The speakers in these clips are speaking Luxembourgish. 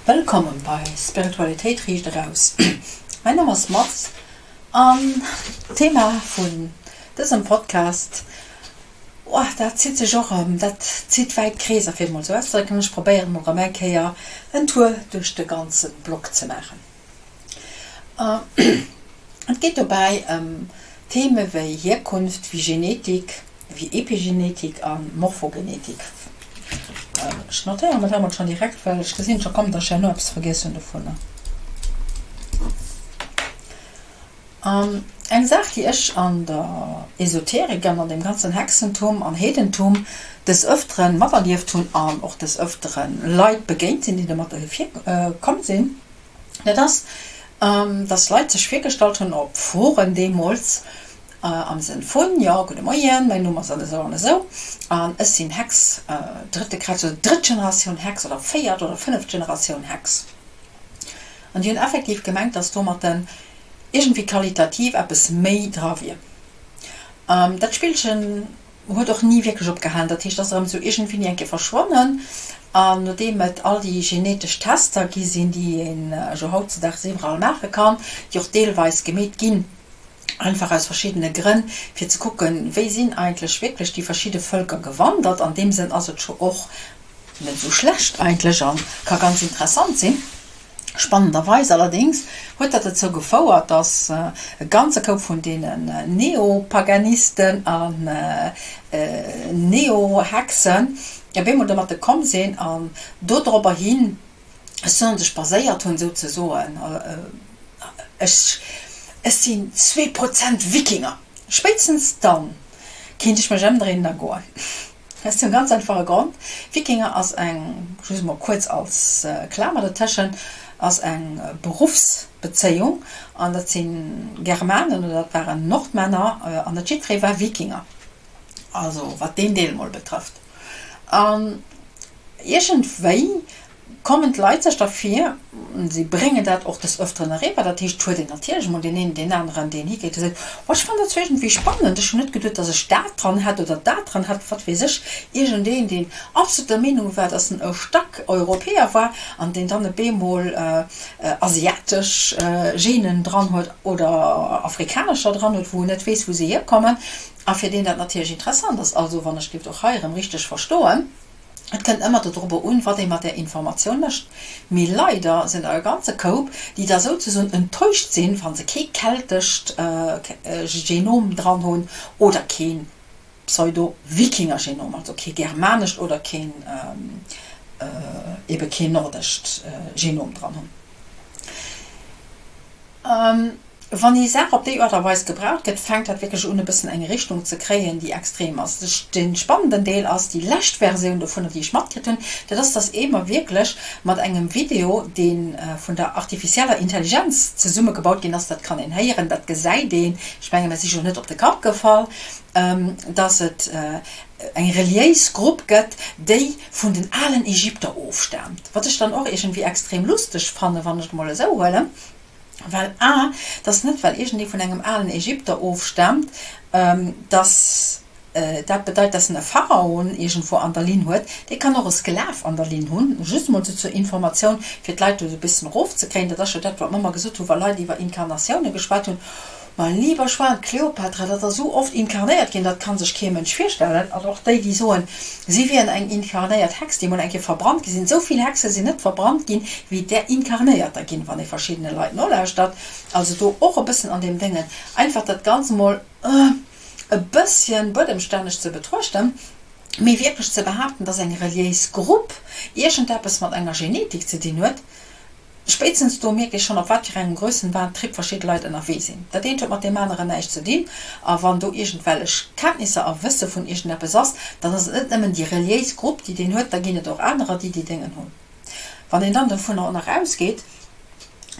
Wëllkommen bei Spiritualitéit riicht eraus. Mäin Numm ass Mats an d'Thema vun dësem Podcast, oh dat zitt sech och erëm, dat zitt wäit Kreeser fir et mol esou auszedrécken. Ech probéieren mol erëm eng Kéier en Tour duerch de ganze Blog ze maachen. Et geet dobäi ëm Theme wéi Hierkunft, wéi Genetik, wéi Epigenetik a Morphogenetik. Ech notéiere mer dat mol schonn direkt, well ech gesinn scho kommen, datt ech herno eppes vergiess hunn dovunner. Eng Saach, déi ech an der Esoterik an an deem ganzen Hexentum an Heedentum des Ëfteren materlieft hunn an och des Ëfteren Leit begéint sinn, déi domatter vir komm sinn, Dat ass, dass Leit sech virgestallt hunn op Foren deemools, am Sënn vun, jo, gudde Moien, mäin Numm ass an esou an esou an ech sinn Hex, drëtte Grad oder drëtt Generatioun Hex oder véiert oder fënneft Generatioun Hex. An déi hunn effektiv gemengt, dass domatten iergendwéi qualitativ eppes méi dra wier. Dat Spillchen huet och ni wierklech opgehalen. Dat heescht, ass erëm esou iergendwéini eng Kéier verschwonnen. An nodeem et all déi genetesch Tester gi sinn, déi een jo hautzedaags iwwerall maache kann, déi och deelweis gemeet ginn, einfach aus verschiddene Grënn, fir ze kucken, wéi sinn eigentlech wierklech déi verschidde Vëlker gewandert. An deem Sënn ass et scho och net esou schlecht eigentlech a ka ganz interessant sinn. Spannenderweis allerdéngs huet dat dozou gefouert, datt e ganze Koup vun deenen Neopaganisten an Neohexen op eemol domatte komm sinn an dodropper hin sech baséiert hunn, souzesoen, Ech sinn 2% Wikinger! Spéitstens dann kinnt ech mech ëmdréinen a goen. Aus dem ganz einfache Grond, Wikinger ass eng, just emol kuerz als Klamer dertëschent, ass eng Beruffsbezéiung an dat si Germanen oder dat waren Nordmänner an net jiddweree war Wikinger, also wat deen Deel emol betrëfft. An iergendwéi kommen d'Leit sech da vir, si bréngen dat och des Ëfteren eriwwer, dat heescht, et huet een natierlech emol deen een, deen aneren, deen higeet a seet, Oh, ech fannen dat zwar iergendwéi spannend, ech hunn net geduet, datt ech dat dran hätt oder dat dran hätt, wat weess ech. Iergendeen, deen absolut der Meenung war, datt en e stack Europäer war an deen dann op eemol asiatesch Genen dran huet oder afrikanescher dran huet, wou en net weess, wou se hierkommen a fir deen dat natierlech interessant ass. Also, wann ech géif och hei erëm richteg verstoen. Et kënnt ëmmer dodrobber un, wat ee mat där Informatioun mécht. Mee leider sinn der e ganze Koup, déi da souzesoen enttäuscht sinn, wa se kee keltescht Genom dran hunn oder kee Pseudo-Wikinger-Genom, also kee germanescht oder keen, ebe keen nordescht Genom dran hunn. Wann déi Saach op déi Aart a Weis gebraucht gëtt, fänkt dat wierklech un e bëssen eng Richtung ze kréien, déi extrem ass. De spannenden Deel ass déi lescht Versioun dovunner, déi ech matkritt hunn, dat ass, dass ee mer wierklech mat engem Video, dee vun der artificieller Intelligenz zesummegebaut ginn ass, dat kann een héieren, dat gesäit een, ech menge mer si jo net op de Kapp gefall, dass et eng reliéis Grupp gëtt, déi vun den alen Ägypter ofstaamt, wat ech dann och iergendwéi extrem lusteg fannen, wann ech et mol esou huelen. Well a, dass net well iergendee vun engem alen Ägypter ofstaamt, dass dat bedeit, dass en e Pharaon iergendwou an der Linn huet. Dee kann och e Sklav an der Linn hunn. Just emol esou zur Informatioun, fir d'Leit do esou e bëssen erofzekréien. Dat ass jo dat, wat mer ëmmer gesot hunn, wa Leit iwwer Inkarnatioune geschwat hunn, Ma lieber Schwan, d'Kleopatra, dat ass esou oft inkarnéiert ginn, dat ka sech kee Mënsch virstellen. An och déi, déi soen, si wieren eng inkarnéiert Hex, déi emol eng Kéier verbrannt gi sinn, esou vill Hexe sinn net verbrannt ginn, wéi där inkarnéierter ginn, wann ee verschiddene Leit nolauschtert. Also do och e bëssen an deem Déngen, einfach dat Ganzt emol e bësschen buedemstänneg ze betruechten. Mee wierklech ze behaapten, dass eng reliéis Grupp iergendeppes mat enger Genetik ze dinn huet, Spéitstens do mierkt ee schonn, op wat fir engem Grössenwahntrip verschidde Leit ënnerwee sinn. Dat eent huet mat deem aneren näischt ze dinn. A wann do iergendwellech Kenntnisser a Wësse vun iergendeppes ass, dann ass et net nëmmen déi reliéis Grupp, déi deen huet, da ginn et och anerer, déi déi Déngen hunn. Wann een dann dovunner och nach ausgeet,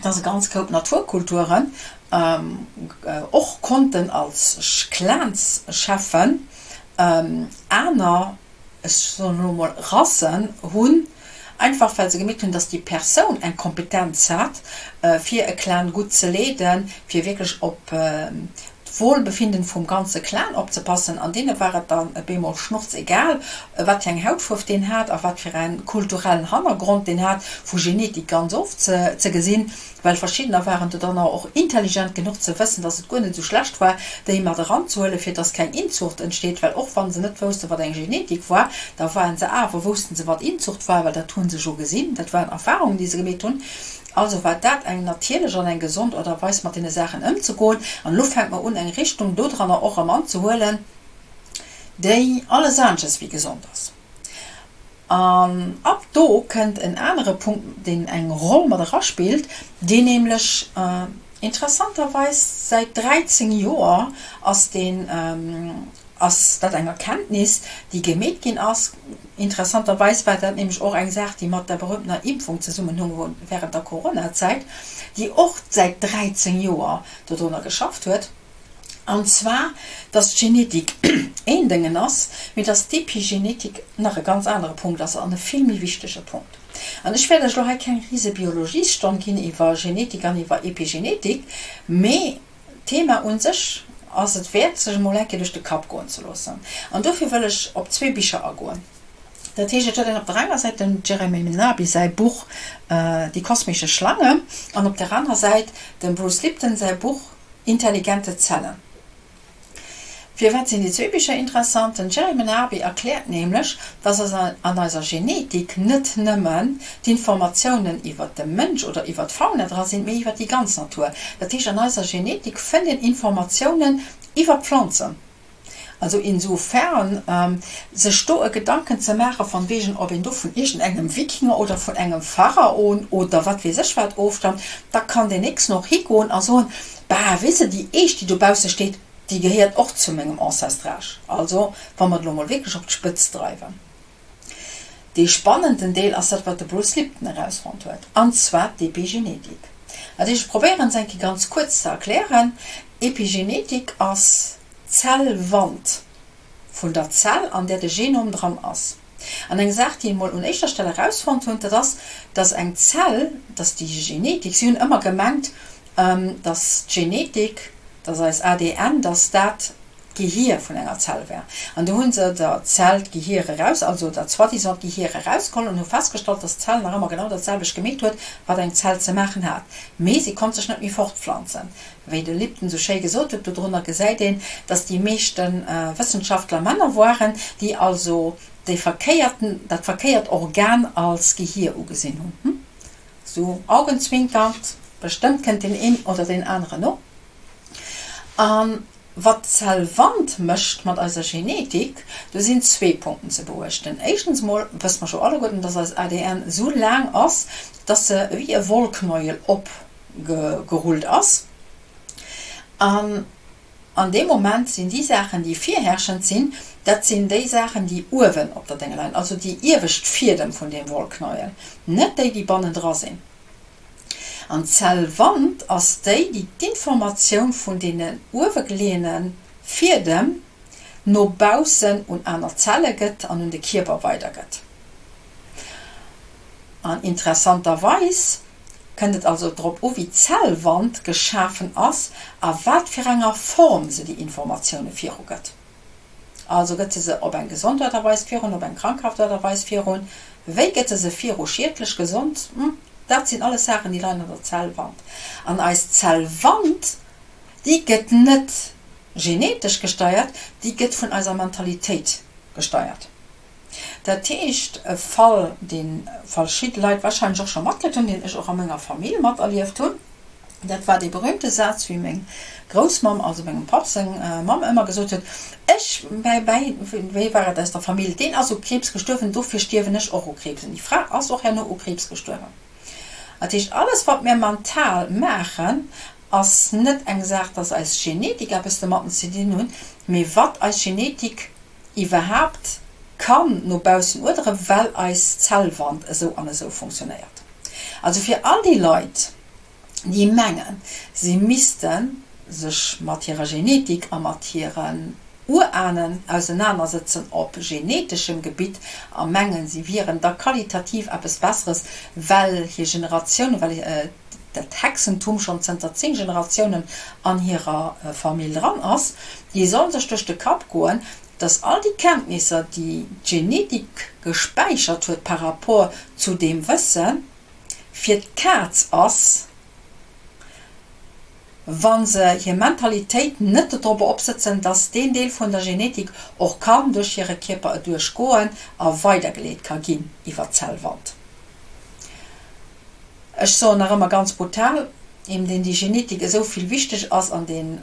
dass e ganz Koup Naturkulturen och konnten als Clanscheffen aner, ech soen elo emol, Rassen hunn, einfach well se gemierkt hunn, dass déi Persoun eng Kompetenz hat, fir e Clan gutt ze leeden, fir wierklech op. d'Wohlbefinden vum ganze Clan opzepassen, an deene war et dann e bemol schnurzegal, wat fir eng Hautfuerf deen hat a wat fir en kulturellen Hannergrond deen hat, vu Genetik ganz ofzegesinn, well verschiddener waren do dann och intelligent genuch ze wëssen, dass et guer net esou schlecht war, déi mat eranzehuelen, fir dass keng Inzucht entsteet, well och wa se net woussten, wat eng Genetik war, da waren se awer, woussten se, wat Inzucht war, well dat hu se jo gesinn, dat waren Erfahrungen, déi se gemeet hunn. Also war dat eng natierlech an eng gesond Art a Weis mat deene Saachen ëmzegoen. An elo fänkt mer un eng Richtung dodranner och erëm anzehuelen, déi alles anesches wéi gesond ass. An ab do kënnt en anere Punkt, deen eng Roll mat eraspillt, deen nämlech interessanterweis säit 13 Joer ass deen, ass dat eng Erkenntnis, déi gemeet ginn ass. Interessanterweis war dat nämlech och eng Saach, déi mat der berühmtener Impfung zesummenhung während der Coronazäit, déi och säit 13 Joer dodrunner geschafft huet, an zwar, dass d'Genetik een Déngen ass, mee dass d'Epigenetik nach e ganz anere Punkt ass an e vill méi wichtege Punkt. An ech wäert Iech elo hei keng rise Biologiesstonn ginn iwwer Genetik an iwwer Epigenetik, mee D'Thema un sech ass et wäert, sech emol eng Kéier duerch de Kapp goen ze loossen. An dofir wëll ech op zwee Bicher agoen. Dat heescht, et huet een op der enger Säit dem Jeremy Narby säi Buch Die kosmische Schlange an op der anerer Säit dem Bruce Lipton säi Buch Intelligente Zellen. Firwat sinn déi zwee Bicher interessant? Den Jerry Manabi erkläert nämlech, dass an eiser Genetik net nëmmen d'Informatiounen iwwer de Mënsch oder iwwer d'Fauna dra sinn, mee iwwer déi ganz Natur. Dat heescht, an eiser Genetik fënnt een Informatiounen iwwer d'Planzen. Also insofern sech do e Gedanken ze maache von wegen, ob een do vun iergendengem Wikinger oder vun engem Pharaon oder wat weess ech wat ofstammt, da kann deen nächsten och higoen a soen, Bah, weess de, déi Eech, déi dobausse steet, déi gehéiert och zu mengem Ancestrage. Also, wa mer et elo mol wierklech op d'Spëtzt dreiwen. Dee spannenden Deel ass dat, wat de Bruce Lipton erausfonnt huet, an zwar d'Epigenetik. Dat heescht, ech probéieren se eng Kéier ganz kuerz ze erklären. Epigenetik ass d'Zellwand vun der Zell, an där de Genom dran ass. An eng Saach, déi emol un éischter Stell erausfonnt hunn, dat ass, dass eng Zell, dass déi Genetik, si hunn ëmmer gemengt, dass d'Genetik, dass eis ADN, dass dat d'Gehier vun enger Zell wär. An do hu se der Zell d'Gehier eraus, also der soi-disant Gehier erausgeholl an hu festgestallt, dass d'Zell nach ëmmer genau dat selwecht gemeet huet, wat eng Zell ze maachen hat, mee si konnt sech net méi fortpflanzen. Wéi de Lipton sou schéi gesot huet, dodrunner gesäit een, dass déi meeschte Wëssenschaftler Männer woaren, déi also déi verkéierten, dat verkéiert Organ als Gehier ugesinn hunn. Sou augenzwinkernd, bestëmmt kënnt deen een oder deen aneren no. A wat d'Zellwand mécht mat eiser Genetik, do sinn zwee Punkten ze beuechten. Éischtens emol wësse mer scho alleguerten, dass eis ADN sou laang ass, dass se wéi e Wollknäuel opgerullt ass. An an deem Moment sinn déi Saachen, déi virherrschend sinn, dat sinn déi Saachen, déi uewen op der Dénge leien, also déi iewescht Fiedem vun deem Wollknäuel, net déi, déi bannendra sinn. An d'Zellwand ass déi, déi d'Informatioun vun deenen uewe geleeëne Fiedem no baussen un aner Zelle gëtt an un de Kierper weidergëtt. An interessanterweis kënnt et also drop u wéi d'Zellwand geschafen ass a wat fir enger Form se déi Informatioune virugëtt. Also gëtt se se op eng gesond Aart a Weis virun, op eng krankhaft Aart a Weis virun? Wéi gëtt se se viru? Schiedlech, gesond? Hm, dat sinn alles Saachen, déi leien an der Zellwand. An eis Zellwand, déi gëtt net genetesch gesteiert, déi gëtt vun eiser Mentalitéit gesteiert. Dat heescht, e Fall, dee verschidde Leit wahrscheinlech och scho matkritt hunn, deen ech och a menger Famill materlieft hunn, dat war dee berühmte Saz, wéi meng Groussmamm, also mengem Papp seng Mamm, ëmmer gesot huet, Ech, mäi, mäi, wéi war et aus der Famill, deen ass u Kriibs gestuerwen, dofir stierwen ech och u Kriibs. An déi Fra ass och herno u Kriibs gestuerwen. Dat heescht, alles, wat mir mental maachen, ass net eng Saach, dass eis Genetik eppes domatten ze dinn hunn, mee wat eis Genetik iwwerhaapt kann no baussen uerderen, well eis Zellwand esou an esou funktionéiert. Also fir all déi Leit, déi mengen, si misste sech mat hirer Genetik a mat hiren Urahnen ausenanersëtzen op geneteschem Gebitt a mengen, si wieren da qualitativ eppes Besseres, well hir Generatiounen, well. dat Hexentum schonn zënter 10 Generatiounen an hirer Famill dran ass, déi soll sech duerch de Kapp goen, dass all déi Kenntnisser, déi d'Genetik gespäichert huet par rapport zu deem Wëssen, fir d'Kaz ass. wa se hir Mentalitéit net dodrobber opsëtzen, dass deen Deel vun der Genetik och kann duerch hire Kierper eduerch goen a weidergeleet ka ginn iwwer d'Zellwand. Ech soen nach ëmmer ganz brutal, eem deen déi Genetik esou vill wichteg ass an deen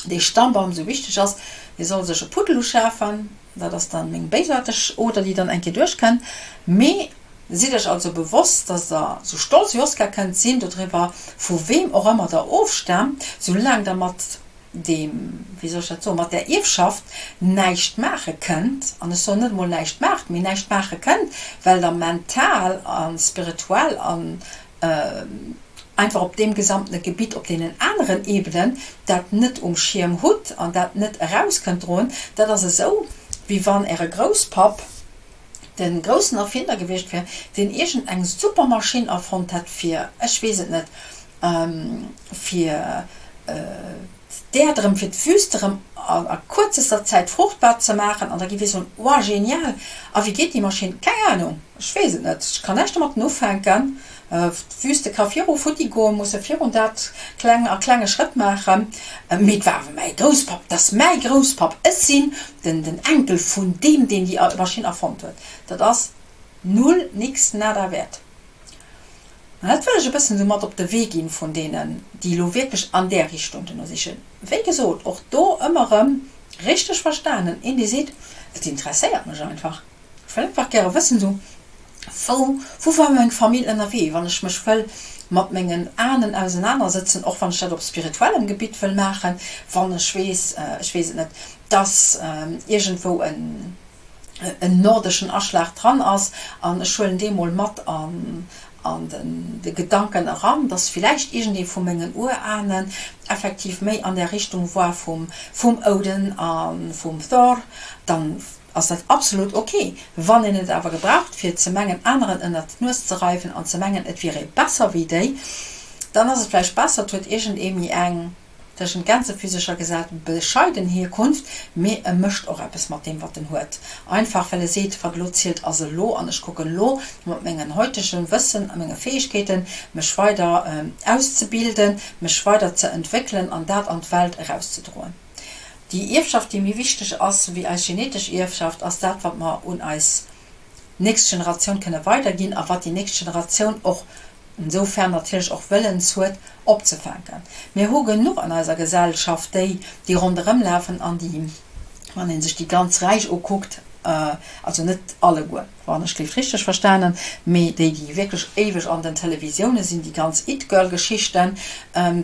dee Stammbaum esou wichteg ass, dee soll sech e Puddel uschafen, dat ass dann meng béisaarteg Oder, déi dann eng Kéier duerchkënnt, mee Sidd Iech also bewosst, dass Der sou stolz wéi Oscar kënnt sinn dodriwwer, vu weem och ëmmer Der ofstaamt, soulaang Der mat deem, wéi soll ech dat soen, mat där Ierfschaft näischt maache kënnt, an ech soen net emol näischt maacht, mee näischt maache kënnt, well Der mental a spirituell an einfach op deem gesamtene Gebitt, op deenen aneren Ebenen dat net um Schierm hutt an dat net eraus kënnt droen. Dat ass esou, wéi wann Äre Grousspapp, den groussen Erfinder gewiescht wär, deen iergend eng super Maschinn erfonnt hätt fir, ech weess et net, fir d'Äerd erëm, fir d'Wüst erëm a kuerzester Zäit fruchtbar ze maachen, an da giff ee soen, Wow, genial! A wéi geet déi Maschinn? Keng Ahnung, ech weess et net, ech kann näischt domatten ufänken. D'Wüste ka viru futti goen, musse virun dat kleng a klenge Schrëtt maachen. Mee et war awer mäi Grousspapp, dat ass mäi Grousspapp, ech sinn den den Enkel vun deem, deen déi Maschinn erfonnt huet. Dat ass null, nix, nada wäert. An dat wëll ech e bëssen esou mat op de Wee ginn vun deenen, déi elo wierklech an där Richtung duerno sichen. Wéi gesot, och do ëmmer erëm richteg verstanen, een dee seet, et interesséiert mech einfach. Ech wëll einfach gäre wëssen, sou, wou, wou war meng Famill ënnerwee, wann ech mech wëll mat mengen Ahnen ausenanersëtzen, och wann ech dat op spirituellem Gebitt wëll maachen, wann ech weess, ech weess et net, dass iergendwou en, en nordeschen Aschlag dran ass an ech huelen dee mol mat an, an den, de Gedanken eran, dass villäicht iergendee vu mengen Urahnen effektiv méi an där Richtung war vum, vum Odin a vum Thor, dann ass dat absolut ok. Wann een et awer gebraucht fir ze mengen aneren ënnert d'Nues ze reiwen an ze mengen et wier ee besser wéi déi, dann ass et vläicht besser et huet iergendee méi eng, tëschent Gänsefüsercher gesat, bescheiden Hierkunft, mee e mécht och eppes mat deem wat en huet. Einfach well e seet, wat elo zielt ass elo an ech kucken elo mat mengen heutegem Wëssen a menge Fäegkeeten mech weider auszebilden, mech weider ze entwéckelen an dat an d'Welt erauszedroen. Déi Ierfschaft, déi méi wichteg ass wéi eis genetesch Ierfschaft, ass dat, wat mer un eis nächst Generatioun kënne weiderginn a wat déi nächst Generatioun och, insoufern natierlech och wëllens huet, opzefänken. Mir hu genuch an eiser Gesellschaft déi, déi ronderëmlafen an déi, wann ee sech déi ganz Räich ukuckt, also net alleguer, Wann ech d'Léift richteg verstanen, mee déi déi wierklech éiweg an den Televisioune sinn, déi ganz It-Girl-Geschichten,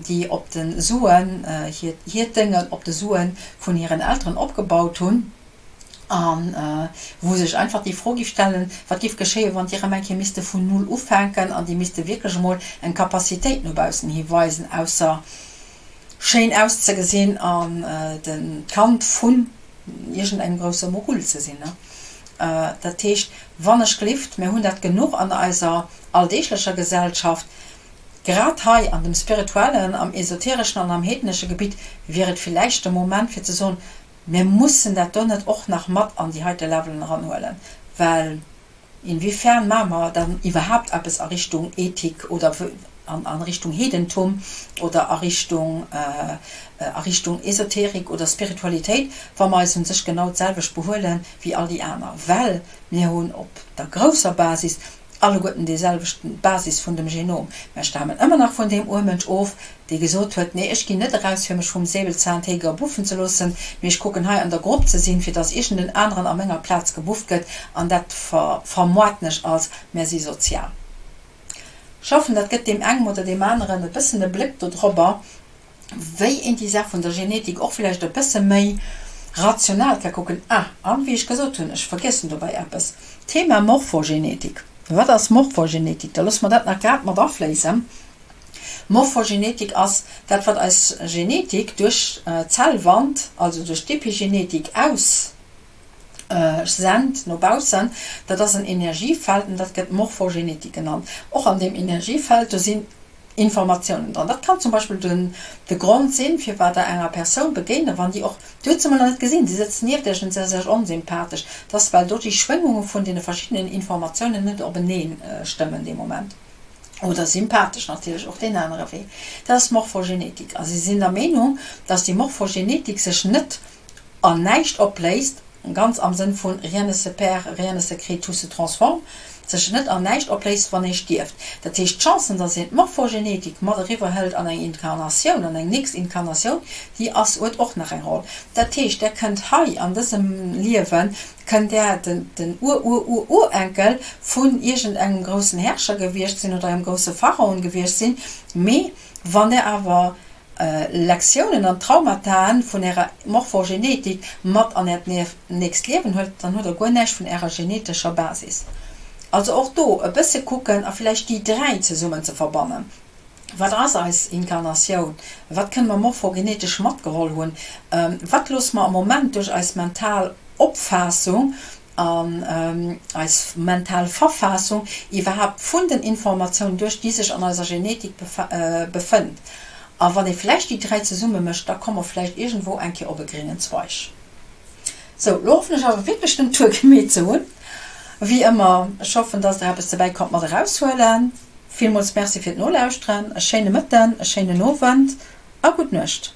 déi op de Suen, hiert Déngen op de Sue vun hiren Elteren opgebaut hunn, a wou sech einfach déi Fro giff stellen, wat giff geschéien, wann déi erëm eng Kéier misste vun Null ufänken an déi misste wierklech emol eng Capacitéit no baussen hi weisen, ausser schéin auszegesinn an den d'Kand vun iergendengem grousse Mogul ze sinn. Dat heescht, wann ech gelift, mir hunn dat genuch an eiser alldeeglecher Gesellschaft, grad hei an dem spirituellen, am esotereschen an am heednesche Gebitt wier et villäicht de Moment fir ze soen, mir mussen dat do net och nach mat an déi heite Levelen eranhuelen, well Inwiefern maache mer dann iwwerhaapt eppes a Richtung Ethik oder an Richtung Heedentum oder a Richtung a Richtung Esoterik oder Spiritualitéit, wa mer eis un sech genau d'selwecht behuele wéi all déi aner? Well mir hunn op der grousser Basis alleguerten dee selwechten Basis vun dem Genom. Mer stamen ëmmer nach vun deem Urmënsch of, dee gesot huet, Nee, ech ginn net eraus, fir mech vum Säbelzahntiger buffen ze loossen, mee ech kucken hei an der Grupp ze sinn, fir dass iergend en aneren a menger Plaz gebufft gëtt, an dat vermoarten ech als mär si sozial. Ech hoffen, dat gëtt deem engem oder deem aneren e bëssen e Bléck dodrobber, wéi een déi Saach vun der Genetik och villäicht e bësse méi rational ka kucken. Ah, an wéi ech gesot hunn, ech vergiessen dobäi eppes, Thema Morphogenetik. Wat ass Morphogenetik? Da loosse mer dat nach grad mat afléissen. Morphogenetik ass dat, wat eis Genetik duerch d'Zellwand, also duerch d'Epigenetik aussent no baussen. Dat ass en Energiefeld an dat gëtt Morphogenetik genannt. Och an deem Energiefeld, do sinn. Informatiounen dran. Dat kann zum Beispill den de Grond sinn, firwat Der enger Persoun begéint, a wann déi och, Dir hutt se emol nach net gesinn, si sëtzt nieft Iech an si ass Iech onsympathesch, dass well do déi Schwéngunge vun deene verschiddenen Informatiounen net openeen stëmmen dee Moment. Oder sympathesch natierlech och deen anere Wee. Dat ass Morphogenetik. A si sinn der Meenung, dass déi Morphogenetik sech net an näischt opléist, ganz am Sënn vun rien ne se perd, rien ne se crée, tout se transforme, sech net an näischt opléist, wann ee stierft. Dat heescht, d'Chancen, dass een d'Morphogenetik mat eriwwer hëlt an eng Inkarnatioun, an eng nächst Inkarnatioun, déi ass, huet och nach eng Roll. Dat heescht, där kënnt hei an dësem Liewen, kënnt där den, den Ur-Ur-Ur-Urenkel vun iergendengem groussen Herrscher gewiescht sinn oder engem grousse Pharaon gewiescht sinn, mee wann där awer Lektiounen an Traumataen vun ärer Morphogenetik mat an äert nächst Liewen huelt, dann hutt der guer näischt vun ärer genetescher Basis. Also och do e bësse kucken a villäicht déi 3 zesummen ze verbannen. Wat ass eis Inkarnatioun? Wat kënne mer morphogenetesch matgeholl hunn? Wat loosse mer am Moment duerch eis mental Opfaassung an eis mental Verfaassung iwwerhaapt vun den Informatiounen duerch, déi sech an eiser Genetik befënnt. A wann ee vläicht déi 3 zesumme mécht, da komme mer vläicht iergendwou eng Kéier op e gréngen Zweig. Sou, lo hoffen ech awer wierklech den Tour gemeet ze hunn. Wéi ëmmer, ech hoffen, dass der eppes dobäi konnt mat eraushuelen. Villmools Merci fir d'Nolauschteren, e schéine Mëtten, e schéinen Owend a gutt Nuecht.